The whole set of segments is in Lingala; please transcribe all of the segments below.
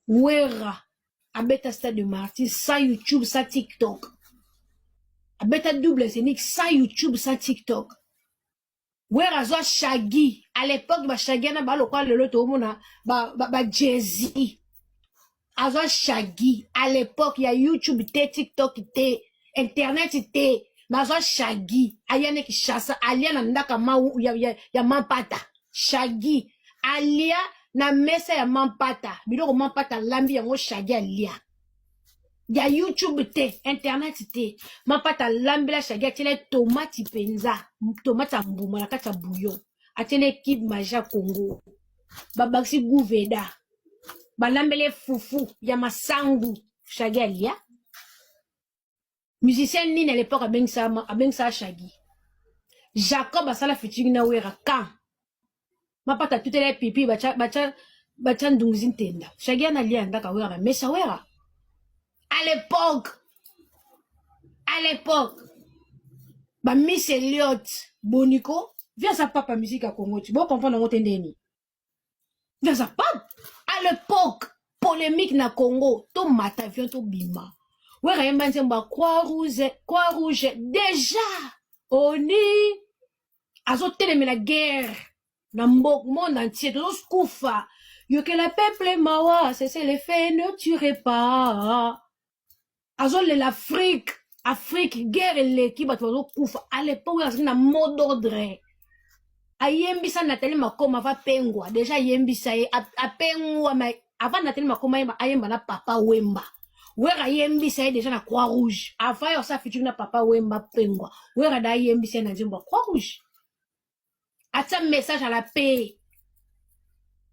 Werra abeta stade de martyr sans YouTube, sans TikTok. Abeta double zénith sans YouTube, sans TikTok. Werra azwa Shaggy à l'époque, ba Shaggy na ba lokwa lelo toomona ba ba, ba Jay-Z. Azwa Shaggy à l'époque ya YouTube te, TikTok te, internet te. Bazwa Shaggy aya ne Kinshasa, alia na ndaka ma ya Mampata. Shaggy alia na mesa ya Mampata, biloko Mampata alambi yango Shaggy alia. Ya YouTube te, internet te, Mampata alambela Shaggy, atiela tomati mpenza, tomati ya mbuma na kati ya bouillon, atiela cube Maggi ya Congo, babakisi guveda, balambeli fufu ya masangu, Shaggy alia. Musicien nini à l'époque abengisaka Shaggy? Jacob asala featuring na Wera quand Mapata tutela pipi, bacha bacha bacha ndunguzi ntenda. Shaggy analia ndaka Wera na mesa Wera à l'époque. À l'époque ba Miss Elliot Boniko via sa papa musique ya Congo ti bo comprendre yango te ndeni via sa papa. À l'époque polémique na Congo, tomata avion, tobima, Wera yemba nzembo ya Croix Rouge. Croix Rouge déjà oni azotelemela guerre na monde entier, tozokufa, yokela peuple mawa, cessez-le-feu, ne tuerez pas. Azolela Afrique, Afrique guerre eleki, bato bazokufa. À l'époque oyo azalaki na mot d'ordre, ayembisa Nathalie Makoma ava pengwa déjà, ayembisa ye apengwa, mais avant Nathalie Makoma ayemba, ayemba na Papa Wemba. Wera ayembisa ye déjà na Croix Rouge. Avant ye osala featuring na Papa Wemba, pengwa, Wera da ayembisa ye na nzembo ya Croix Rouge, atia message à la paix,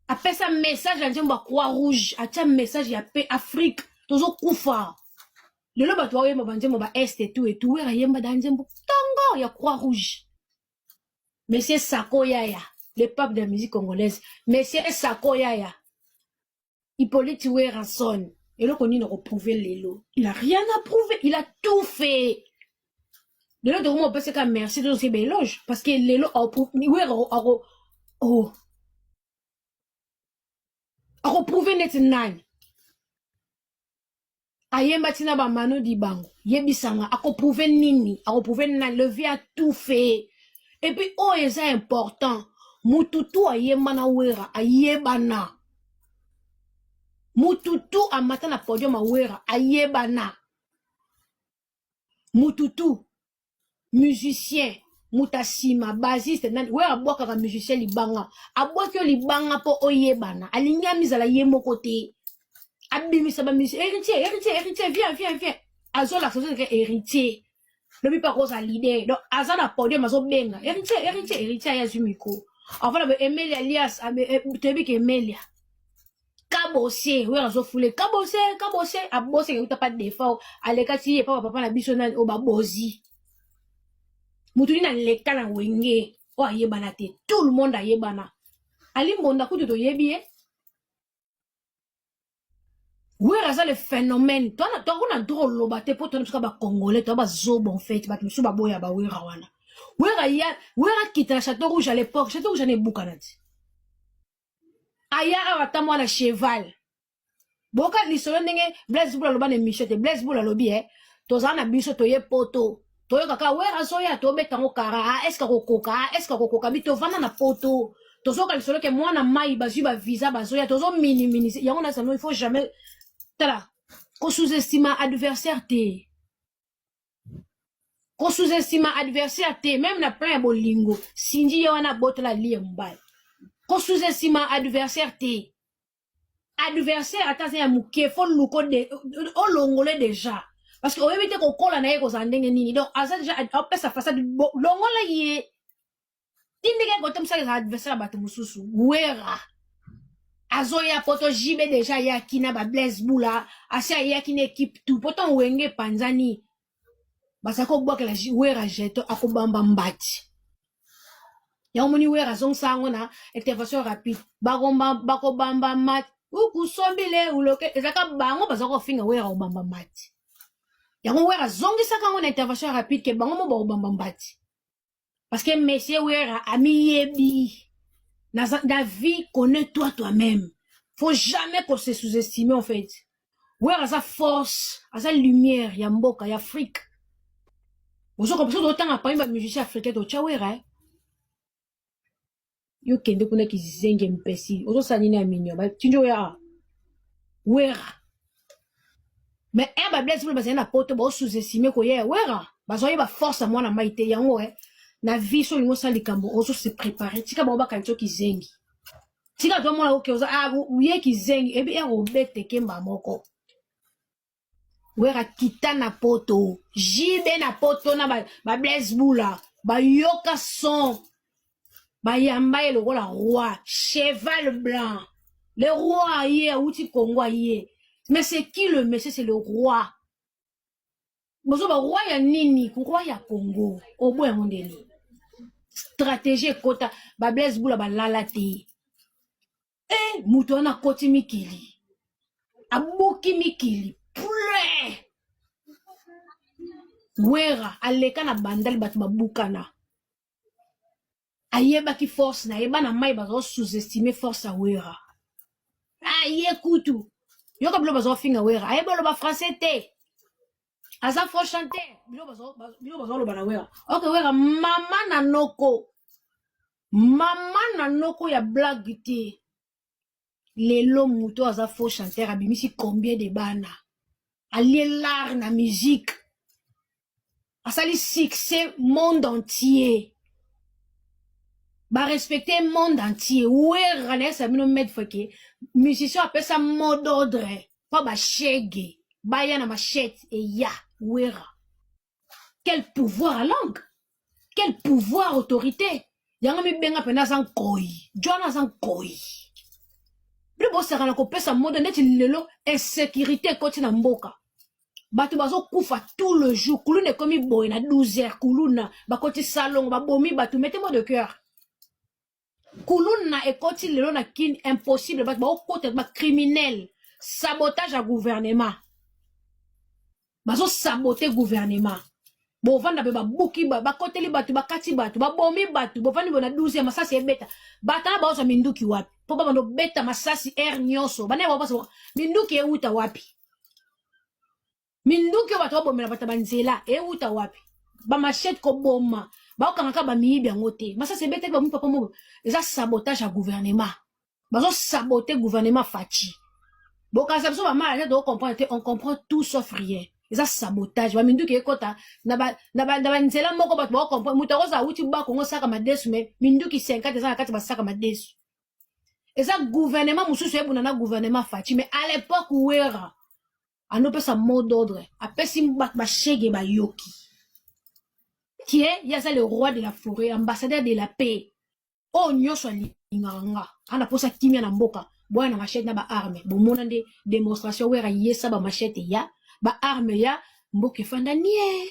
apesa message ya nzembo ya Croix Rouge, atia message ya paix, Afrique tozokufa. Lelo bato baoyemba banzembo ba Est etu etu, Wera ayemba da nzembo ntongo ya Croix Rouge. Monsieur Sako Yaya, le pape de la musique congolaise, monsieur Sako Yaya, Hippolyte Werrason, eloko nini akoprouver lelo? Il a rien à prouver, il a tout fait. Lelo tokoma opesaka merci, tozoseba éloge, parce que lelo Wera ako, oh, akoprouver neti nani ayemba ntina bamano dibango. Yebisanga, akoprouver nini? Akoprouver nani? Le vieux a tout fait. Et puis oyo eza important, mutu tu ayemba na Wera ayebana, mutu tu amata na podium awera ayebana, mutu tu musicien, moto asima basiste nani, Wera abwakaka musicien libanga, abwaki yo libanga mpo oyebana. Alingi amizala ye moko te, abimisa bamusicien. Héritier, Héritier, Héritier, viens, viens, viens, azolakisa ozoleka Héritier lobi mpe akozala leader. Donc aza na podium, azobenga Héritier, Héritier, Héritier aye, azwi micro, avana bo Emelia alias toyebi ke Emelia Kabose. Oyo azofule Kabose, Kabose aboseke kuta pa defa alekati ye pa bapapa na biso nani oyo babozi mutu nini aleka na Wenge oyo ayebana te? Tout le monde ayebana. Ali Mbonda kutu toyebi ye. Wera aza le phénomène. Toko na droit oloba te mpo tona biso bacongolais toa bazoba. En fait bato mosusu baboya bawera wana. Wera ya Wera akita na Château Rouge à l'époque, Château Rouge ana ebukana ti aya awa ata mwana cheval. Boka lisolo ndenge Blaise Bula aloba na émission te. Blaise Bula alobi e tozala na biso toye poto, toyoka Wera azoya, tobeta yango kara. Ah, est-ce akokoka? Ah, est-ce akokoka? Bi tovanda na poto, tozoka lisolo ke mwana mai bazwi bavisa, bazoya, tozominimiser yango. Na sano il faut jamais tala kosous-estimer adversaire te, kosous-estimer adversaire te, même na plan ya bolingo. Sinji ye wana abotela lie mobali, kosous-estimer adversaire te. Adversaire ata aza ya moke, faut luka olongole déjà, parce que oyebi te kokola na ye kozala ndenge nini. Donc aza déjà apesa façade, longola ye ti ndenge kotemisaka ezala adversaire ya bato mosusu. Wera azoya poto, JB déjà ayaki na bablaise Bula, asi ayaki na équipe tout poto Wenge epanzani, bazalaki kobwakela Wera jeton, akobamba mbati yango. Moni Wera azongisa yango na intervention rapide, bakobamba mati ukusombile uloke, ezalaka bango baza kofinga Wera kobamba mbati yango. Wera azongisaka yango na intervention rapide ke bango mo bakobamba mbati, parce que monsieur Wera amiyebi. Na vie, connais-toi toi-même. Faut jamais qu'on se sous-estime en fait. Wera aza force, aza lumière ya mboka ya Afrique. Ozo comprendre, otanga parmi ba musiciens africains totya Wera, eh? Yo kende kuna kizenge mpesi, ozosala nini ya mignon batindi oyo a Wera. Mais un ba Blaise Bula bazali na poto, bao sous-estime koya ya Wera, bazoyeba force ya mwana mai te yango, eh? Na vie, so olingi osala likambo, ozo se préparer. Tika bango bakanisi yo kizengi, tika tomona oke oza, ah, ye kizengi ebi ere obeteke mba moko. Wera kita na poto, jibe na poto na ba Blaise Bula bayoka son, bayamba ye lokola roi, cheval blanc, le roi. Ye awuti Congo aye, mais c'est qui le monsieur? C'est le roi. Bozoba, roi ya nini? Roi ya Congo. Obo yango ndeni stratégie ekota, ba Blaise Bula balala te. E moto wana akoti mikili, abuki mikili plein. Wera aleka na Bandali, bato babukana. Ayebaki force na ye. Bana mai bazo sous-estime force ya Wera. Aye kutu yoka bilo bazofinga Wera, ayebi oloba français te, aza faux chanteur. Bilo bazoloba na Wera. Ok, Wera mama na noko, mama na noko ya blague te. Lelo moto aza faux chanteur abimisi combien de bana? Alie l'art na musique, asali succès monde entier, barespecte monde entier. Wera nayesa bino maître fois ke musicien apesa mot d'ordre mpo bashege baya na machette eya. Wera, quel pouvoir à langue, quel pouvoir, autorité. Yango mibenga mpena aza nkoi jwana, aza nkoi. Bino bosaka na kopesa mot neti lelo insécurité ekoti na mboka, bato bazokufa tout le jour. Kuluna ekomi boye na 12 heures, kuluna bakoti salongo, babomi bato. Mettez moi de cœur, kuluna ekoti lelo na Kini, impossible. Bato baokota, bacriminel, sabotage ya gouvernement, bazosabote gouvernement. Bovanda mpe babuki, bakoteli bato, bakati bato, babomi bato. Bovandi boye na 12 ya masasi ebeta bato na baozwa minduki wapi mpo babanda obeta masasi aire nyonso? Bana babasa minduki euta wapi? Minduki oyo bato babomela bato banzela euta wapi? Bamachete koboma, baokangaka bamiyibi yango te. Masasi ebetaki bamomi papa moko. Eza sabotage ya gouvernement, bazosabote gouvernement Fatshi. Bokanisa biso bamala te, tokocomprendre te. On comprend tout sauf rien. Eza sabotage, baminduki ekɔta na banzela moko. Bato bakocomprendre, moto akozala awuti Bakongo, saka madesu, mais minduki 50 eza na kati, basaka madesu. Eza gouvernement mosusu ebuna na gouvernement Fatshi. Mais à l'époque, Wera anopesa mot d'ordre, apesi bato bashege, bayoki tie. Ye aza le roi de la forêt, ambassadeur de la paix. Oyo nyonso alingaka nga ana posa kimia na mboka, boya na machete na baarme. Bomona nde démonstration Wera yesa bamachete ya baarme ya mboka efanda nie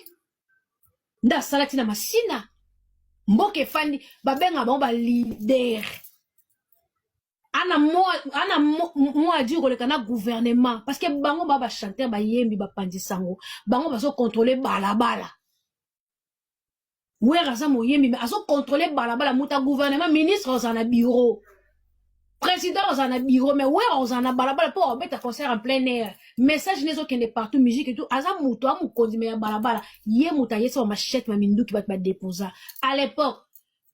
nde asala ntina Masina, mboka efandi. Babengaka bango baleader. Ana mo adi koleka na gouvernement, parce que bango baa bachanteur, bayembi, bapanzi sango, bango bazocontrôle balabala. Wera aza moyembi, mais azocontrôle balabala. Moto ya gouvernement, ministre ozala na bureau, président ozala na bureau, mais Wera ozala na balabala mpo obeta concert en plein air, message ne ezokende partout, musique et tout. Aza moto a mokonzi mais ya balabala. Ye moto ayesa bamachete, baminduki, bato badeposa à l'époque.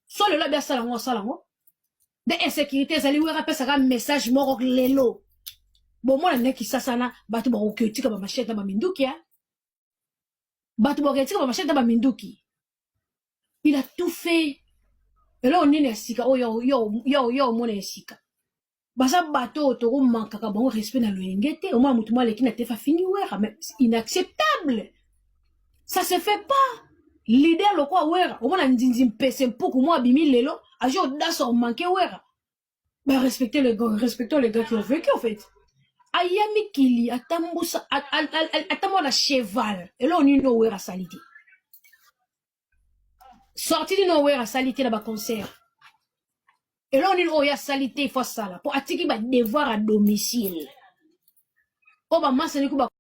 So lelo abi asala yango, asala yango nde insécurité ezali. Wera apesaka message moko lelo, bomona nde Kisasana bato bakoki otika bamachete na baminduki ya bato, bakoki etika bamachete na baminduki. Il a tout fait. Eloko nini ya sika oyo yo omona ya sika? Baza bato oyo tokomankaka bango respect na loyenge te. Omona motu mo aleki na tefa, afingi Wera, mais inacceptable, ça se fait pas. Leader lokola Wera, omona nzinzi mpese mpuku mo abimi lelo, azwi audace omanke Wera. Bah, respectez les gars, respectons les gars qui ont vécu en fait. Aya mikili, atambusa, atambola na cheval. Eloko nini oyo Wera asali te? Sorti nini oyo Wera asali te na baconcert? Eloko nini oyo asali te? Ifo asala mpo atiki badevoir à domicile oyo bamasani ku.